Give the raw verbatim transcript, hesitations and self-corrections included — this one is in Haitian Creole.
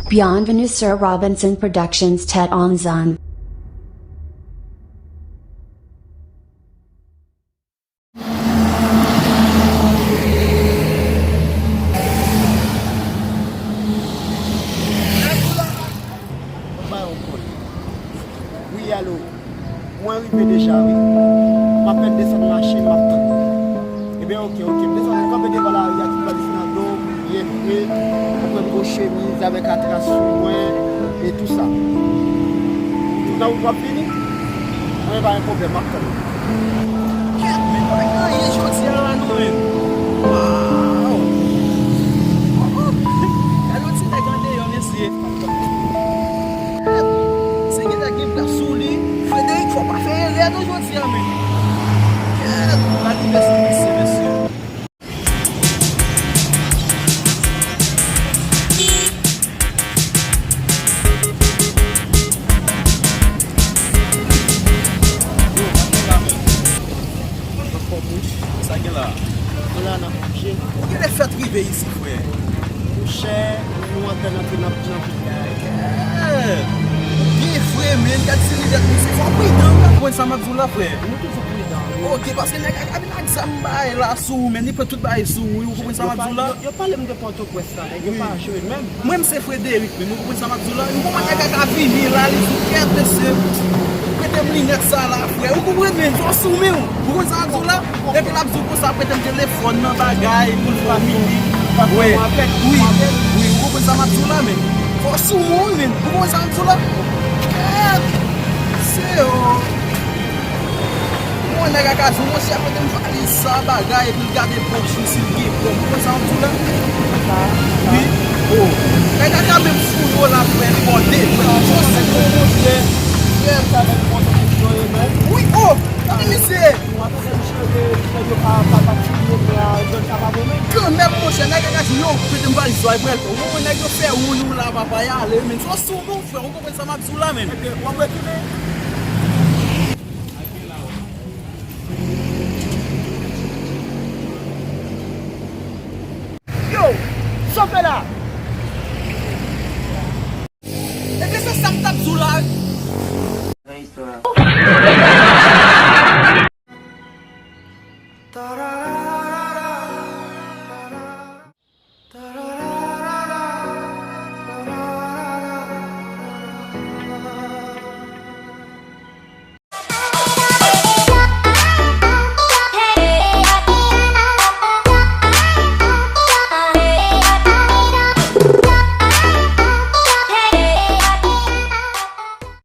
Bienvenue sur Robinson Productions Tête en Zone. Wi, alo. Mwen rive deja, wi. M ap fè desann machin, m ap tann. Ebyen, oke, oke. M desann, m kanpe devan lari a, tout bagay sou nan do m, byen fre. Mwen pran gwo chemiz avèk atras sou mwen, e tou sa. Ou nan wout w ap vini? Mwen pa gen pwoblèm, m ap tann. Kèt, men pa gen anyen jodi a la non, men. Waw! Oh, oh. Gade yon ti nèg andeyò, mesye. Se gen nèg gen brèf sou li. Frederik, fò w pa fè erè non jodi a, men. Kèt, m pral rive sou misye, mesye. Anfòm, wi. Sa gen la? Mwen la nan manje. Ou gen lè fèt rive isi, frè? Monchè, nou antre nan, nan, nan vil la. Kèt! Byen vre, men, gad si linèt misye. Fò w pridan, wi, ou konprann sa m ap di w la, frè. Nou toujou pridan, wi. Oke, paske nèg la ka vin ak zam bay la sou ou, men li pran tout bagay sou ou, wi, ou konprann sa m ap di w la? Yo, yo pale m de Pòtoprens la, nèg yo pa jwe menm. Mwen, m se Frederik, men ou konprann sa m ap di w la? Ou konprann nèg la ka vini la, li di, kèt, mesye, prete m linèt sa la, frè. Ou konprann, men, fò w sou men w. Ou konprann sa m ap di w la? Epi l ap di w konsa, prete m telefòn nan, bagay, pou l fè w mili. Wi, wi, wi, ou konprann sa m ap di w la, men. Fò w sou men w, men. Ou konprann sa m ap di w la? Kèt, se yo. Mwen, nèg la ka di w, monchè, prete m valiz sa, bagay, epi l gade pòch li, si l gen kòb. Ou konn sa m ap di w la? Wi. Oh. Nèg la ka menm fouye w la, frè, li ba w de dwèt. Wi, oh. Tande misye. Kanmenm, monchè, nèg la ka di w, yo, prete m valiz la, epi l, ou konprann nèg yo fè woulou la, papa, y ale, men. Fò w sou men w, frè, ou konprann sa m ap di w la, men. W ap rekile. Yo, sa w fè la?